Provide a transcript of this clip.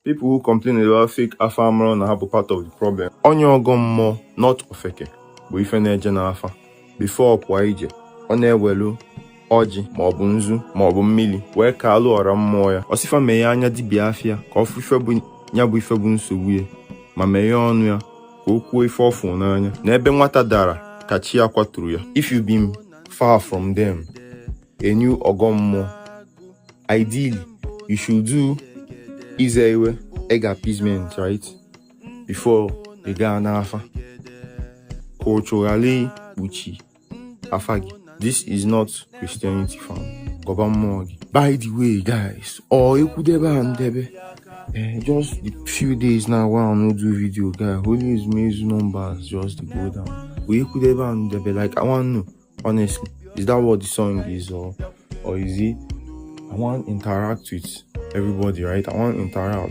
People who complain about fake afa amarọ na ha bụ part of the problem. Onye ọgọ mmụọ, not ofeke, bụ ife na-eje n'afa. Before ọ pụọ ije, ọ na-ewelu ọjị maọbụ nzu maọbụ mmiri wee kaalụ ọra mmụọ ya. Ọ sị fa meghee anya dibịa afịa ka ọ fụ ife bụ ya bụ ife bụ nsogbu ya, ma meghee ọnụ ya ka o kwuo ife ọ fụrụ n'anya. Na ebe nwata dara ka chi ya kwaturu ya. If you been far from them, a new ọgọ mmụọ, ideally you should do ize iwe, egg appeasement, right, before ị gaa n'afa, ka ụchụ ghara ikpuchi afa gị. This is not Christianity, fam. Gọba mmụọ gị. By the way, guys, ọ ekwudebe a ndebe, just the few days now wey I no do video, guy, Holy Ezumezu numbers just dey go down. We ekwudebe a ndebe. Like, I wan know, honestly, is that what the song is, or is it? I wan interact with everybody, right? I wan interact.